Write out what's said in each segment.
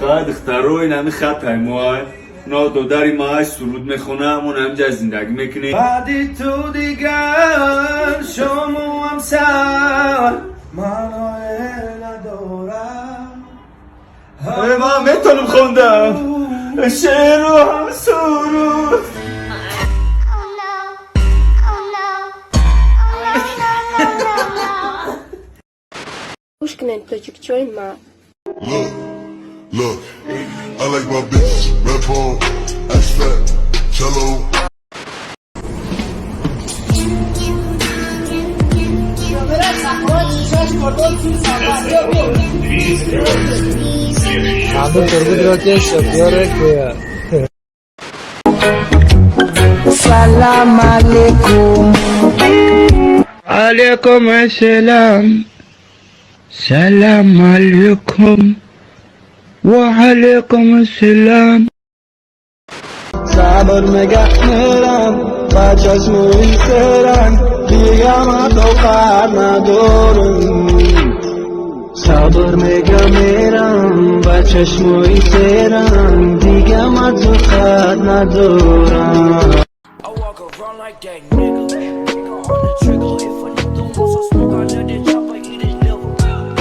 Хай, духтаро, ин ҳами хатай моай. Но додари май суруд мехонам, он ҳамҷа зиндагӣ мекунем. Баъди ту дигар шому ҳамсар маъное надорам. Ман метонам хондам шеъру ҳам суруд. Oh no. Oh no. Oh no, no, no, no, no. Гӯш кунед, тоҷикчои ма. Look, look, I like my bitches red bone, ass fat, cello. Салам алейкум. Алейкум ассалам. Салам алейкум. Ва алейкум ассалам. Сабр мега мерам ба чашмои серанг, дига ман тоқат надорам. Сабр мега мерам ба чашмои серанг, дига ман тоқат надорам. I walk around like that nigga. Finger on the trigger. If a nigga wants some smoke, I let the chopper eat his liver.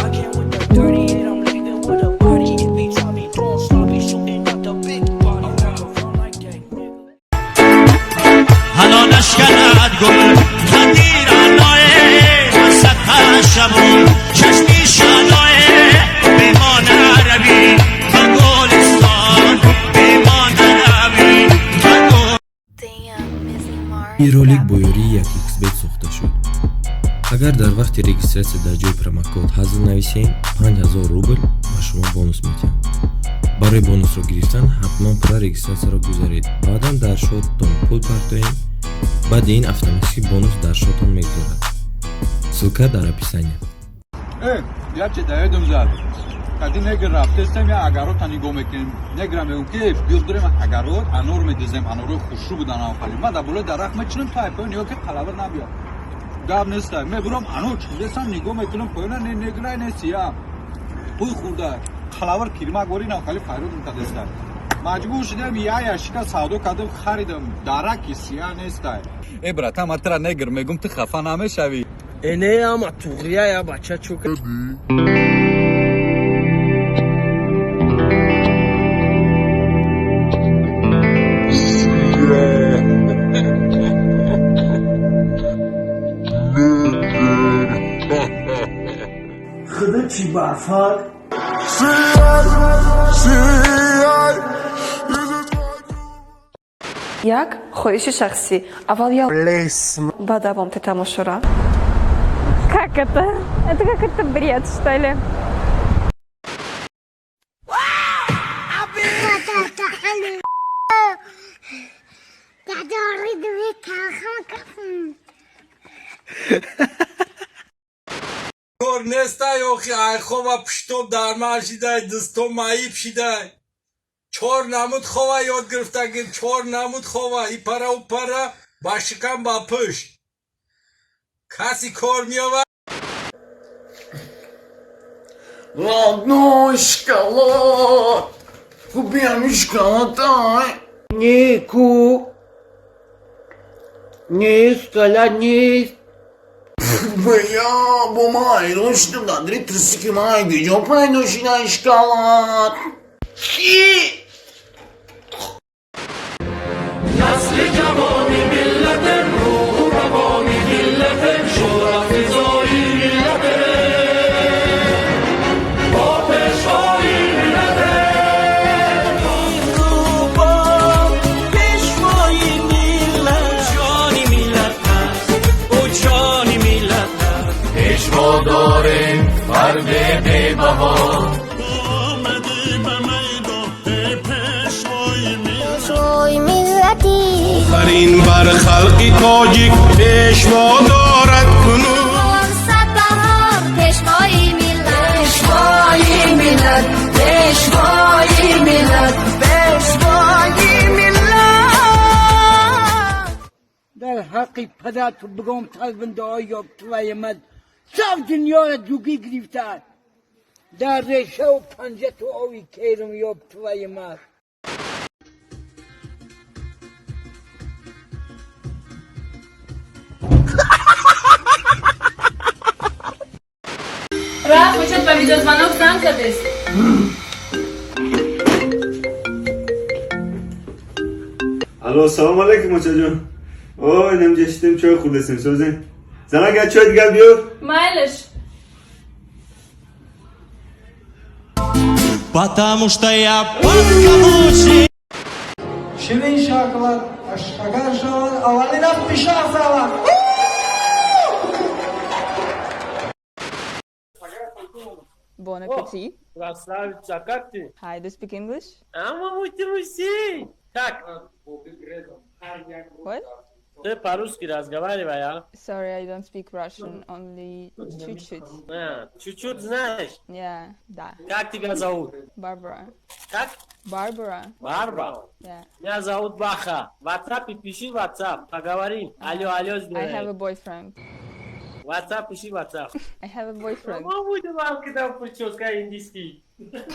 I came with the 38, I'm leaving with a body. If he try me doing sloppy, shooting out the big body. I walk around like that nigga. حالا نشکند گل خندیر وسط شبون چشمی شنای به ما نروی به گلستان به ما نروی به گل Ин ролик бо ёрии 1xBet сохта шуд. Агар дар вақти регистрация дар ҷои промокод ҳазл нависем, 5000 рубл ба шумо бонус медиҳанд. Барои бонусро гирифтан ҳатман пурра регистрацияро гузаред, баъдан дар шоттон пул партоем. Баъди ин автоматически бонус дар шоттон мегузарад. Ссылка дар описания. Э, яче даедум зад. Кади негр рафтестем, я агарота нигоҳ мекунем. Негра мегум, ки биё дурем агарот, анор медизем, анорои хушрӯ будан авхали. Ма дар болои дарахт мечинам, тай поён нигоҳ ки қалабир набиёд. Гап неста. Мебурам, анор чидесам, нигоҳ мекунам поёна, не неграй, не сия. Пӯй хӯрда. Қалабир кирмак вори навхали файродум кадеста. Маҷбур шудам, я яшика савдо кардам, харидам. Дараки сия нестай. Э, братан, ман тра негр мегум, ту хафа намешавӣ? Э, не, ама туғрия я бача чука. Худо чӣ барфак. C-I, Як хоҳиши шахсӣ: аввал я ба давомти тамошора. Как это? Это какой-то бред, что ли? Кор нестай, охи, айхова пуштом дарман шидай, дастом маиб шидай. Чор намуд хова ёд гирифтагим, чор намуд хова, ипара упара, ба шикам, ба пушт. Каси кор меёвад? Родной шоколад. Купи шоколад. Нику. Нест, кала нест. Бля, бо ма ҳайрон шудам, дар дили трусики ман куҷо пайдо шуда шоколад? Ки? نسل جوانی ملتم روح و روانی ملتم شهرت فضایی ملتم با پیشوایی ملتم پیشوای ملت جانی ملت است او جانی ملت است پیشوا داریم فرد بی‌بها آمدی به میدان پیشوای ملت. آفرین بر خلقی тоҷик пешво дорад кунун. Пешвои миллат. Пешвои миллат, Пешвои миллат, Пешвои миллат. Дар ҳаққи падар ту бигом талбиндаҳои ёбтувай ман сав дунёра дугӣ гирифтаанд. Дар решаву панҷа ту ови керум, ёб твою мать. Раф, вы что, по видеозвонок сам задест? Алло, салом алейкум, очаҷон. Ой, намҷа шитем, чой хӯрдасем, созем. Занак, я чой дигар биёр. Майлаш. Потому что я подкаблучник. Ширин шоколад агар шавад, аввалина пишақ шавад. Bon appetit. Красавица, как ты? Hi, do you speak English? А, мамути, как? What? Ты по-русски разговаривай, а? Sorry, I don't speak Russian, only чуть-чуть. А, чуть-чуть знаешь? Yeah, да. Как тебя зовут? Barbara. Как? Barbara. Барба? Yeah. Меня зовут Баха. В WhatsApp пиши, WhatsApp. Поговорим. Алло, алло, I have a сделай. Boyfriend. WhatsApp пиши, WhatsApp. I have a boyfriend. Мамути, мамки там прическа индийский. Кушать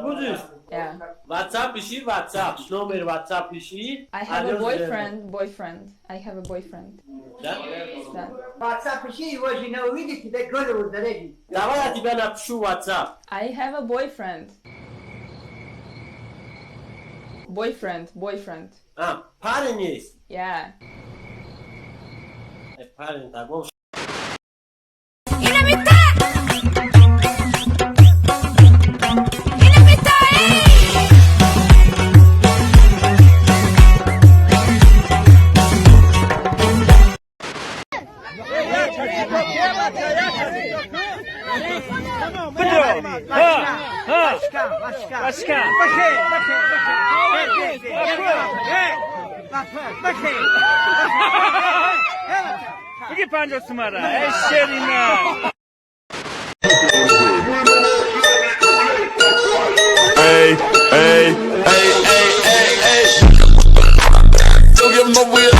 будешь? Yeah. WhatsApp пиши, WhatsApp. Номер WhatsApp пиши. I have a Алло, сделай. Boyfriend, boyfriend. I have a boyfriend. Да? Да. WhatsApp пиши, его жена увидит, тебе голову зарежет. Давай я тебя напишу в WhatsApp. I have a boyfriend. Boyfriend, boyfriend. А, парень есть? Yeah. Парень, такой. Бигӣ 50 сумара, эй шерина. Hey, hey, hey, hey, hey, hey. Don't give 'em no wheel.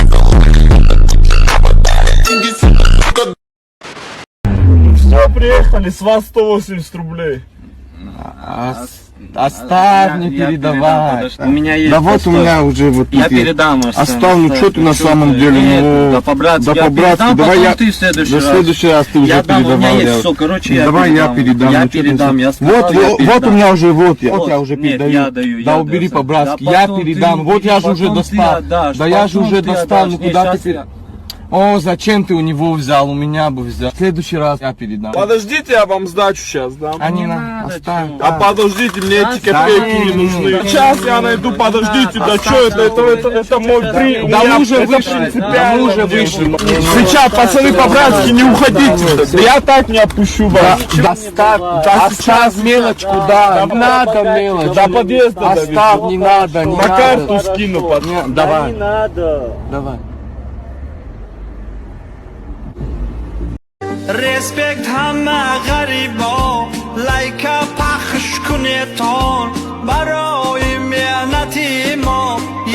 Все, приехали, с вас 180 рублей. Оставь, не передавай. У меня есть. Да вот у меня уже вот тут Я есть. передам, Арсен, Оставь, ну оставь, что ты на чё самом ты? деле, Нет, ну, да по-братски, да я по-братски, передам, давай потом я, ты в следующий да раз. в следующий раз ты уже Я дам, у меня передавал. есть я- всё, короче, я Давай я передам. передам. Я ну, чё ты передам, я сказал, Вот, я вот, вот у передам. меня уже, вот я, вот Вот, я уже нет, передаю. я даю, я Да даю, убери Сань. по-братски, Да я потом ты передам, вот я же уже потом ты достал. отдашь, Да я же потом уже ты достал, ну отдашь. Не, куда ты щас перед... О, зачем ты у него взял, у меня бы взял. В следующий раз я передам. Подождите, я вам сдачу сейчас дам. А не на, оставь. А подождите, мне эти Да копейки не не, нужны. не, Сейчас я найду, подождите, да что это мой при... у Да меня мы уже это вышли, да мы принципиально уже мне. вышли. Сейчас, пацаны, по-братски, не уходите. Да я так не отпущу вас. Да, Да оставь мелочку, да, не надо мелочь. До подъезда Оставь, довезу. не надо, не На надо. карту скину потом. Не, давай, надо. Давай. Респект ҳама ғарибо, лайка пахш кунетон, барои меҳнати мо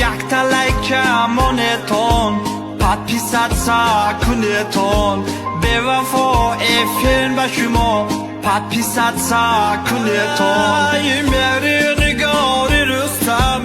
якта лайка монетон, подписаться кунетон, бевафо эфир ба шумо подписаться кунетон. Ай, мери нигори Рустам.